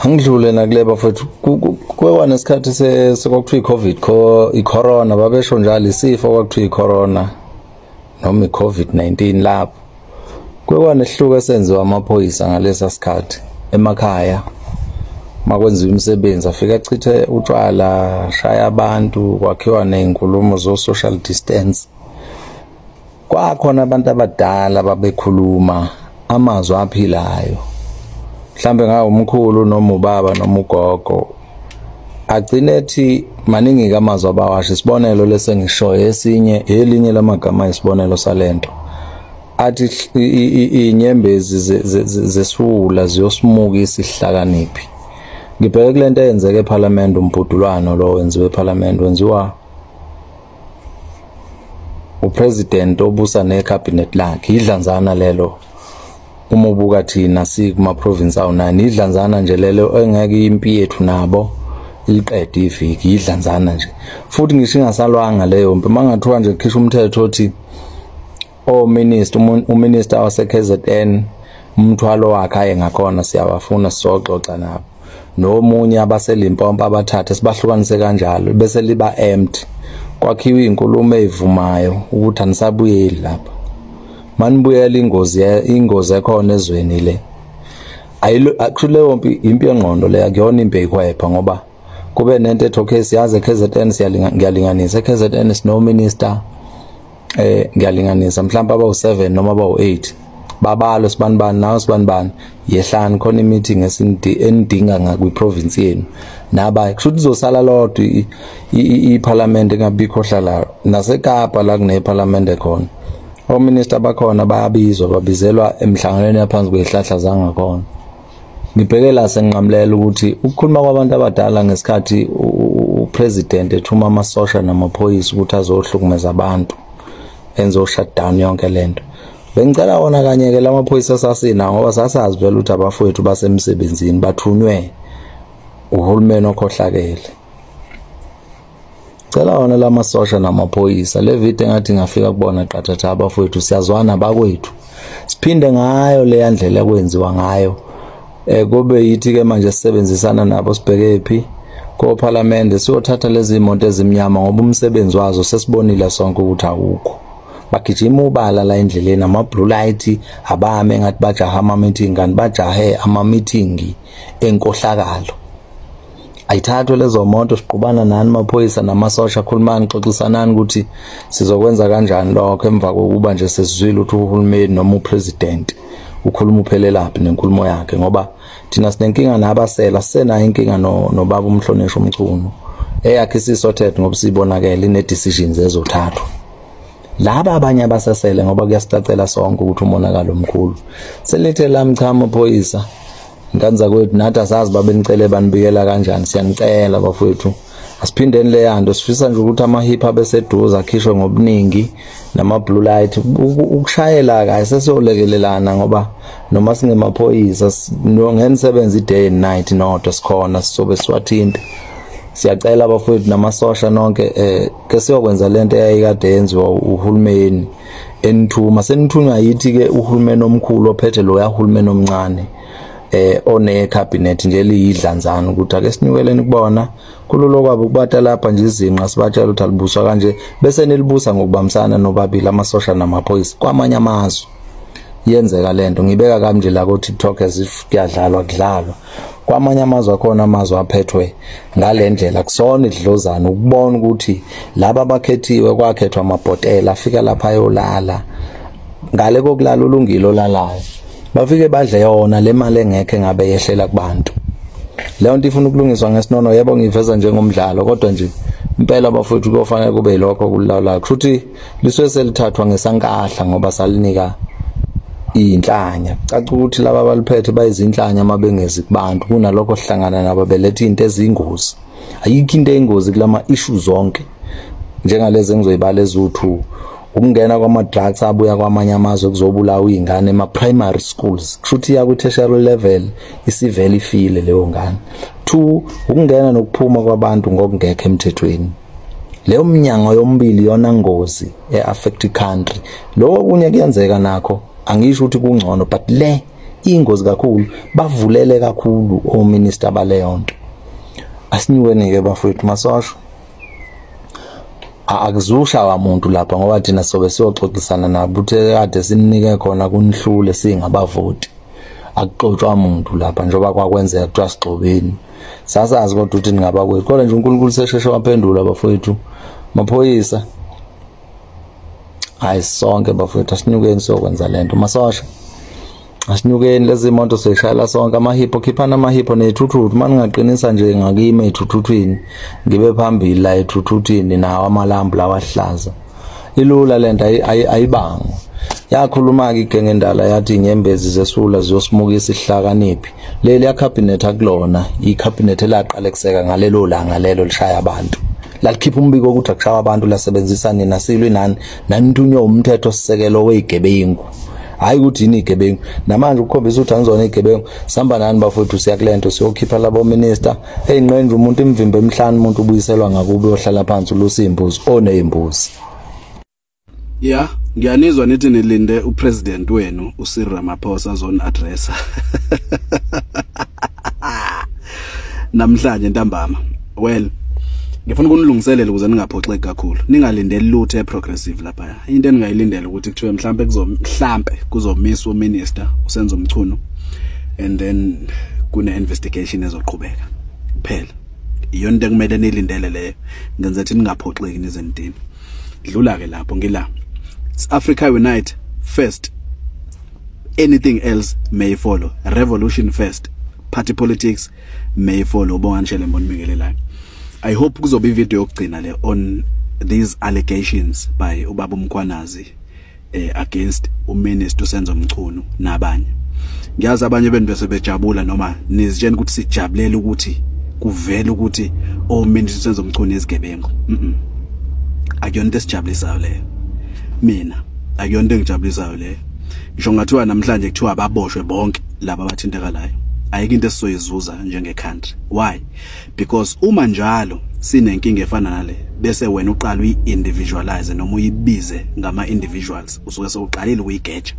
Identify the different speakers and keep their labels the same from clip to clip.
Speaker 1: Angidlule nakule bafethu, kwekwa nesikhathi sekwakuthiwa i-COVID, i-corona, babesho njalo isifo kwakuthiwa i-corona noma i-COVID-19 lapho. Kwekwa nesihluku esenziwa amaphoyisa ngalesa sikhathi emakhaya. Makwenziwa imisebenzi afika achithe utshwala, shaya abantu, kwakhiwa nezinkulumo zo social distance. Kwakhona abantu abadala babekhuluma amazwi aphilayo. Mhlambe ngawo umkhulu noma ubaba noma ugogo agcine ethi maningi amazwi abawasho. Isibonelo lesengishoyo esinye elinye lamagama isibonelo salento athi inyembezi zesiwula ziyosimukisa isihlakaniphi. Ngibheke kulento eyenzeke eParliament, umbhudulwano lo wenziwe eParliament wenziwa upresident obusa necabinet lakhe. Idlanzana lelo uma ubuka thina sikuma province awu9, idlanzana nje lelo engeke impi yethu nabo iliqede iviki, idlanzana nje. Futhi ngisho ingasalwanga leyo mpi, mangathiwa nje khishwa umthetho othi o minister, uminister wase KZN umthwalo wakhe aye ngakhona, siyabafuna sizoxoxa nabo, nomunye abaseLimpopo abathathe sibahlukanise kanjalo bese liba empty, kwakhiwa inkulumo ezivumayo ukuthi anisabuyeli lapha. Manibuyela ingozi ekhona ezweni le ayilo mpi, impi yengqondo le akuyona impi eyikhwepha, ngoba kube nento ethi okay siyazi eKZN ngiyalinganisa eKZN sino minister ngiyalinganisa mhlawumbe abawu7 noma abawu8 babalo sibanibani nawo sibanibani, yehlani khona i-meeting enidinga ngakwi-province yenu naba kusho ukuthi izosala lodwa iParliament engabikho ohlalayo. NaseKapa la kuneParliament khona ominister bakhona bayabizwa, babizelwa emhlanganweni yaphansi kwezihlahla zangakhona. Ngibheke la senginqamulela ukuthi ukukhuluma kwabantu abadala ngesikhathi upresident ethuma amasosha namaphoyisa ukuthi azohlukumeza abantu enzo shutdown yonke lento, bengicela wona kanye ke lamaphoyisa sasina, ngoba sasazi vele ukuthi abafowethu basemsebenzini bathunywe uhulumeni okhohlakele. Cela wona lamasosha namaphoyisa le video engathi ngafika kubona qathatha abafowethu siyazwana bakwethu, siphinde ngayo le ndlela ekwenziwa ngayo kube yithi ke manje sisebenzisana nabo sibheke phi ko parliament siyothatha lezi imoto ezimnyama, ngoba umsebenzi wazo sesibonile sonke ukuthi awukho. Bagijima ubala la endleleni ama blue light abame ngathi bajaha ama meeting, kanti bajahe ama meeting enkohlakalo. Ayithathwe lezo moto, siqhubana nani maphoyisa namasosha, khulumani xoxisanani ukuthi sizokwenza kanjani lokho emva kokuba nje sesizwile ukuthi uhulumeni noma upresident ukhuluma uphelelaphi nenkulumo yakhe, ngoba thina sinenkinga nabasela, sisenayo inkinga nobaba umhlonishwa uMchunu eyakhe isisothethe ngoba sibonakele ine decisions ezothathwa. Laba abanye abasasele ngoba kuyasicacela sonke ukuthi umonakalo omkhulu. Selithe lamcha amaphoyisa ntanza kwethu, nathi asazi babenicele banibikela kanjani, siyanicela bafowethu asiphindeni le yanto. Sifisa nje ukuthi ama-hip abeseduze akhishwe ngobuningi nama-blue light. Ukushayela kahle sesiyolekelelana, ngoba noma singemaphoyisa ngenisebenza i-day and night nodwa sikhona sizobe siwathinta. Siyacela bafowethu namasosha nonke ke siyokwenza lento eyayikade yenziwa uhulumeni enithuma, senithunywa yithi ke uhulumeni omkhulu ophethe lo yahulumeni omncane one cabinet nje liyidlanzana ukuthi ake sinyukeleni kubona kululo kwabo kubata lapha nje izinqa sibatshela ukuthi alibuswa kanje, bese nilibusa ngokubambisana nobabili amasosha namaphoyisa. Kwamanye amazwe yenzeka lento, ngibeka kanje la ko TikTok as if kuyadlalwa kudlalwa. Kwamanye amazwe akhona amazwe aphethwe ngalendlela, kusona idlozana ukubona ukuthi laba abakhethiwe kwakhethwa amabhotela afika lapha ayolala ngale kokulala ulungile olalayo, bafike badle yona le mali engekho engabe yehlela kubantu. Leyo nto ifuna ukulungiswa ngesinono. Yebo ngiveza njengomdlalo, kodwa nje impela bafowethu kuyofanele kube yilokho kulawulayo. Kusho ukuthi lisuke selithathwa ngesankahla ngoba salinika inhlanya. Caca ukuthi laba abaliphethe bayizinhlanya mabengezi kubantu, kunalokho sihlangana nabo beletha into ezingozi. Ayikho into eyingozi kulama issues zonke njengalezi engizoyibala eziwu2, ukungena kwama drugs abuya kwamanye amazwe kuzobulawa izingane ema primary schools, kusho ukuthi iya ku tertiary level isivele ifile leyo ngane. 2, ukungena nokuphuma kwabantu ngokungekho emthethweni. Leyo mnyango yombili yona ngozi e-affect country. Lokho kunye kuyenzeka nakho, angisho ukuthi kungcono, but le Ingozi kakhulu, bavulele kakhulu ominister baleyo nto. Asinyukeni ke bafowethu, masosho akuzushawa umuntu lapha ngoba thina sobe siyoxoxisana nabo uthe kade sinike khona kunihlule singabavoti. Akuxotshwa umuntu lapha njengoba kwakwenzeka kuthiwa sigxobeni, sasazi kodwa ukuthi ningabakwethu. Kodwa nje uNkulunkulu sesheshe waphendula bafowethu. Maphoyisa, hayi sonke bafowethu asinyukeni siyokwenza lento. Masosha asinyukeni, lezi moto sishayela sonke, amahipho, khiphana amahipho nethuthuthu. Maningaqinisa nje ngakimi ethuthuthwini, ngibe phambili la ethuthuthwini nawo amalambu lawa ahlaza. Ilula lento, ayibangwa. Yakhuluma ke igenge endala yathi inyembezi zesula ziyosimukisa isihlakaniphi. Leli ya cabinet akulona icabinet elaqala kuseka ngalelo langa lelo lishaya abantu, lalikhipha umbiko ukuthi akushawa abantu, lasebenzisa nina silwi nani nanithunywa umthetho sisekelo wezigebengu. Hayi ukuthi yini igebengu namanje ukukhombisa ukuthi angizona igebengu. Sihamba nani bafowethu, siya kulento siyokhipha labo minister eyinqenje umuntu imvimbo emihlanu, umuntu ubuyiselwa ngakubo uyohlala phansi ulusa imbuzi onezimbuzi.
Speaker 2: Ya, ngiyanizwa nithi nilinde upresident wenu uCyril Ramaphosa azoni addressa namhlanje ntambama. Well, ngifuna ukunilungiselela ukuze ningaphoxeki kakhulu. Ningalindeli lutho eprogressive lapha. Into eningayilindela ukuthi kuthiwe mhlambe kuzomiswa uminister uSenzo Mchunu and then kune investigation ezoqhubeka. Kuphela. Iyona into ekumele nilindele leyo. Ngenza ukuthi ningaphoxeki nize nidini. Dlula ke lapho ngila. It's Africa Unite first. Anything else may follow. Revolution first. Party politics may follow. Bonga Nshele mbonibingelelayo. I hope kuzoba ivideo yokugcina le on these allegations by ubaba uMkhwanazi against uminister uSenzo Mchunu nabanye. Ngiyazi abanye benu bese bejabula noma nizitshena ukuthi sijabulela ukuthi kuvele ukuthi ominister uSenzo Mchunu izigebengu. Akuyona into esijabulisayo leyo. Mina akuyona into engijabulisayo leyo. Ngisho ngathiwa namhlanje kuthiwa ababoshwe bonke laba abathintekalayo, ayikho into esizoyizuza njenge country. Why? Because uma njalo sinenkinga efana nale bese wena uqala uyi-individualize noma uyibize ngama individuals, usuke sewuqalile ukuyigeja.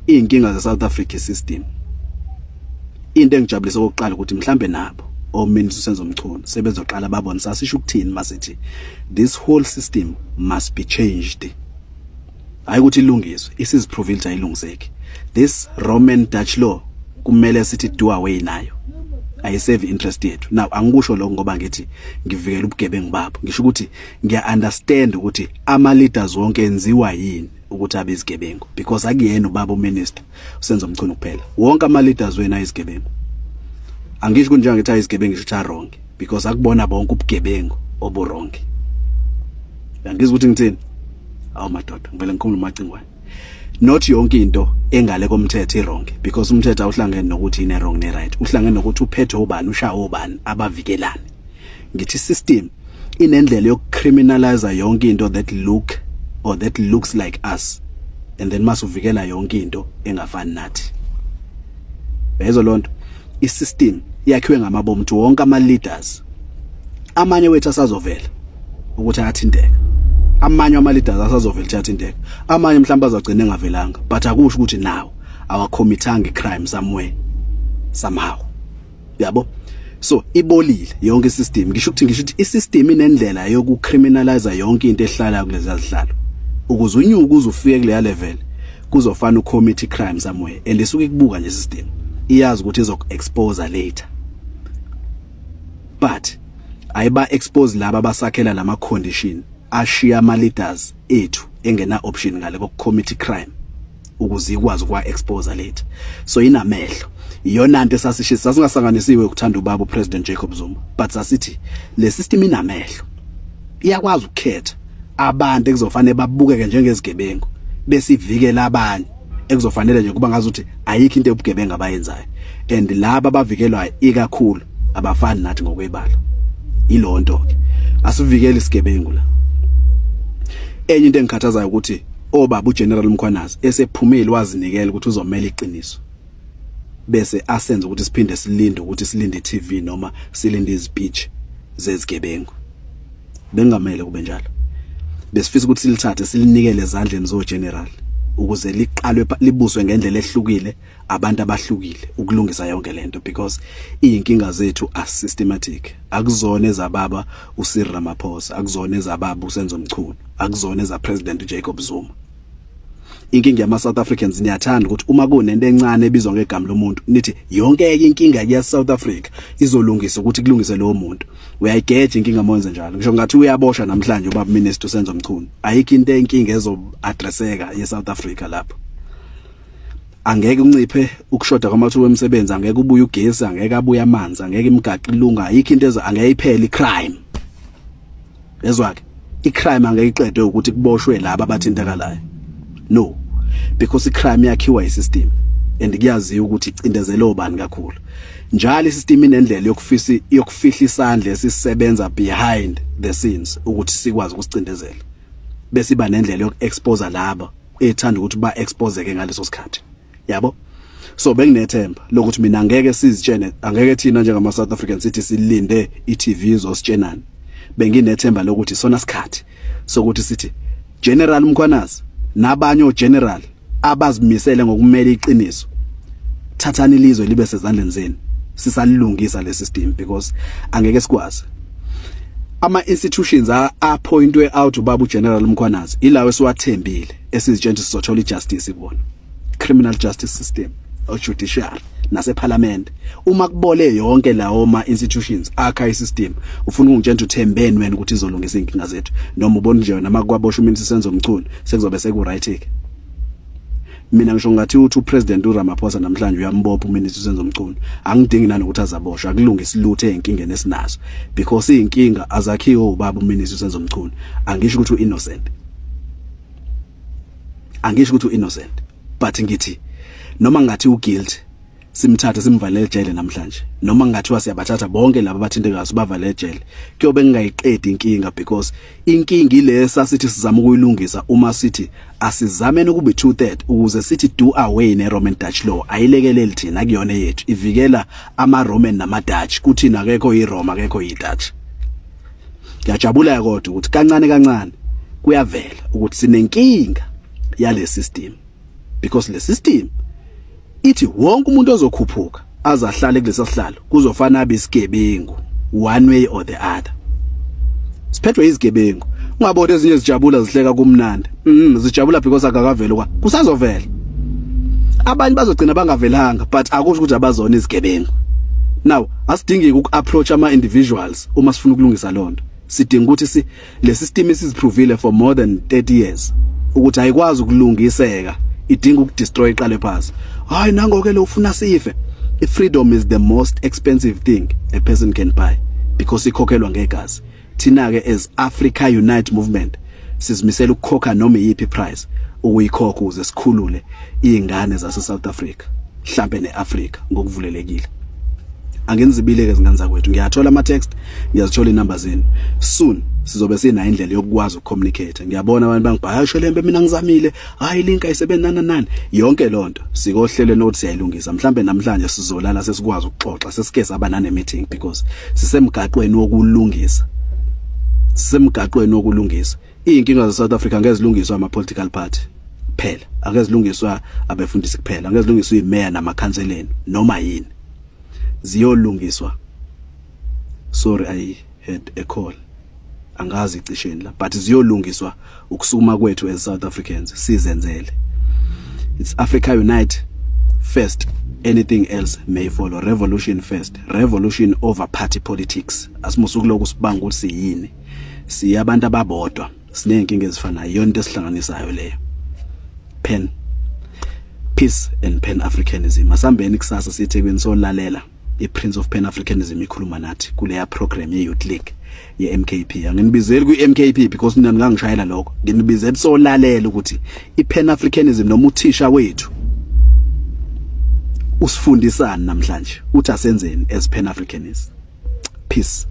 Speaker 2: Iy'nkinga ze-South Africa system, into engijabulisa okokuqala ukuthi mhlambe nabo ominister uSenzo Mchunu sebezoqala babone sasisho ukuthini masithi this whole system must be changed. Hayi ukuthi ilungiswe, isiziprovile ukuthi ayilungiseki. This Roman Dutch law kumele sithi do away nayo, ayiserve interest yethu. Now angikusho lokho ngoba ngithi ngivikela ubugebengu babo, ngisho ukuthi ngiya understand ukuthi ama leaders wonke enziwa yini ukuthi abe izigebengu, because akuyena ubaba uminister uSenzo Mchunu kuphela, wonke ama leaders wena ayizigebengu. Angisho kunjenga ngithi ayizigebengu, ngisho ukuthi wrong, because akubona bonke ubugebengu obu wrong. Angizwa ukuthi ngithini? Awu madoda, ngivele ngikhuluma umacingwane. Not yonke into engale komthetho i-wrong, because umthetho awuhlangene nokuthi ine wrong ne right, uhlangene nokuthi uphethe obani, ushaya obani, abavikelane. Ngithi system inendlela yokucriminalize yonke into that look or that looks like us, and then masuvikela yonke into engafani nathi. Bezo lonto isystem yakhiwe ngamabomu ukuthi wonke ama leaders amanye wethu asazovela ukuthi ayathinteka, amanye ama leaders asazovela ukuthi ayathinteka, amanye mhlawumbe azagcina engavelanga, but akusho ukuthi nawo awacommitanga crime somewhere somehow, yabo. So ibolile yonke isystem. Ngisho ukuthi isystem inendlela yokucriminalize yonke into ehlala kulezi zihlalo, ukuze unyuke uze ufike kuleya level kuzofana ucommit crime somewhere, and isuke ikubuka nje system, iyazi ukuthi izoku-expose later, but ayiba expose laba abasakhela lama condition ashiya ama leaders ethu engena option ngale kokucommit crime ukuze ikwazi ukwa expose later. So inamehlo, iyona into esasishisa, sasingasanganisiwe ukuthanda ubaba uPresident Jacob Zuma, but sasithi le system inamehlo, iyakwazi ukukhetha abantu ekuzofanele babukeke njengezigebengu besivikela abanye ekuzofanele nje kuba ngazuthi ayikho into ebugebengu abayenzayo, and laba abavikelwayo ikakhulu abafani nathi ngokwebala. Ilonto ke asivikele isigebengu la. Enye into engikhathazayo ukuthi obaba uGeneral Mkhwanazi esephumile wazinikela ukuthi uzomela iqiniso, bese asenze ukuthi siphinde silinde ukuthi silinde iTV noma silinde izpeech zezigebengu. Bengamele kube njalo. Besifisa ukuthi silithathe silinikele ezandleni zo general Ukuze liqalwe libuswe ngendlela ehlukile, abantu abahlukile, ukulungisa yonke lento, because izinkinga zethu asystematic. Akuzona ezababa uCyril Ramaphosa, akuzona ezababa uSenzo Mchunu, akuzona eza President Jacob Zuma. Inkinga yama South Africans, niyathanda ukuthi uma kunento encane ebizwa ngegama lomuntu, nithi yonke inkinga ya South Africa izolungisa ukuthi kulungise lowo muntu. Uyayigeja inkinga monze njalo. Ngisho ngathi uyabosha namhlanje ubaba Minister uSenzo Mchunu, ayikho into enkinga ezo addresseka ye South Africa lapho. Angeke unciphe ukushoda kwamathuba emisebenzi, angeke ubuye ugesi, angeke abuye amanzi, angeke imigaqo ilunga, ayikho into ezo, angeke iphele icrime. Ezwa ke, icrime angeke iqedwe ukuthi kuboshwe laba abathintakalayo, no, because icrime yakhiwa isystem and kuyaziwa ukuthi icindezelo obani kakhulu. Njalo isystem inendlela yokufisa yokufihla isandla esisebenza behind the scenes ukuthi sikwazi ukusicindezela, bese iba nendlela yokuexpose laba ethanda ukuthi ba exposeke ngaleso sikhathi, yabo. So benginethemba lokuthi mina angeke sizitshene, angeke thina njengama South Africans sithi silinde iTV izositshenani. Benginethemba lokuthi sona sikhathi sokuthi sithi General Mkhwanazi nabanye ogeneral abazimisele ngokumela iqiniso, thathani ilizwe libe sezandleni zenu, sisalungisa le system, because angeke sikwazi. Ama institutions appointwe out ubaba uGeneral Mkhwanazi ilawo esiwathembile, esizitshela sizothola ijustice kubona, criminal justice system, ojudiciary naseparliament. Uma kubole yonke lawo ma institutions akha isystem, ufuna ukungitshela ukuthi uthembeni wena ukuthi izolungisa inkinga zethu? Noma ubona nje wena makwaboshwa uMinister Senzo Mchunu sekuzobe seku right ke? Mina ngisho ngathi uthi uPresident uRamaphosa namhlanje uyambopha uMinister Senzo Mchunu, angidingi nanokuthi azaboshwa, akulungisa lutho ezinkingeni esinazo, because izinkinga azakhiwe ubaba uMinister Senzo Mchunu. Angisho ukuthi uinnocent, angisho ukuthi uinnocent, but ngithi noma ngathi uguilty, simthathe simvalele ejele namhlanje, noma ngathiwa siyabathatha bonke laba abathintekayo sibavalele ejele, kuyobe kungayiqedi inkinga, because inkinga ile sasithi sizama ukuyilungisa uma sithi asizameni kube 2/3 ukuze sithi do away ne Roman Dutch law. Ayilekeleli thina, kuyona yethu, ivikela ama Roman nama Dutch. Kuthina akekho iRoma, akekho iDutch. Ngiyajabula kodwa ukuthi kancane kancane kuyavela ukuthi sinenkinga yale system, because le system ithi wonke umuntu ozokhuphuka azahlale kulesa sihlalo kuzofana abe isigebengu one way or the other. Siphethwe izigebengu. Ungabona ezinye zijabula, zihleka kumnandi, zijabula because akakaveli kwa kusazovela. Abanye bazogcina bangavelanga, but akusho ukuthi abazona izigebengu. Now asidingeki uku-approach ama individuals uma sifuna ukulungisa lonto. Sidinga ukuthi si le system esiziprovile for more than 30 years ukuthi ayikwazi ukulungiseka, idinga ukudestroy, iqale phansi. Hayi, nango ke lo ufuna sife. I-freedom is the most expensive thing a person can buy because ikhokhelwa ngegazi. Thina ke as Africa Unite Movement sizimisela ukukhokha noma iyiphi price ukuyikhokha ukuze sikhulule izingane zase South Africa, mhlambe neAfrica ngokuvulelekile. Angenzibile ke, zingane zakwethu. Ngiyathola ama text, ngiyazithola inamba zenu. Soon sizobe sinayo indlela yokukwazi ukucommunicate. Ngiyabona abantu bangibhaya Shelembe, mina ngizamile, hayi, link ayisebenzi, nani nani, yonke lonto sikohlele nokuthi siyayilungisa. Mhlambe namhlanje sizolala sesikwazi ukuxoxa, sesike saba nane meeting, because sisemgaqweni wokulungisa, sisemgaqweni wokulungisa izinkinga ze South Africa. Ngeke zilungiswa ama political party kuphela, angeke zilungiswa abefundisi kuphela, angeke zilungiswa imeya namakhanseleni noma yini, ziyolungiswa. Sorry, I had a call, angazi icisheni la, but ziyolungiswa ukusukuma kwethu as South Africans sizenzele. It's Africa Unite first, anything else may follow. Revolution first, revolution over party politics. Asimusukuloku sibanga ukuthi siyini, siyabantu ababodwa, sinenkinga ezifanayo, iyona into esihlanganisayo leyo. Pen peace and Pan Africanism. Asambeni kusasa siyeThekwini, solalela iPrince of Pan Africanism ikhuluma nathi kuleya program ye Youth League ye MKP. Anginibizeli kwi MKP because mina ngangishayela lokho, nginibizela solalela ukuthi iPan Africanism noma uthisha wethu usifundisani namhlanje, uthi asenzeni as Pan Africanists. Peace.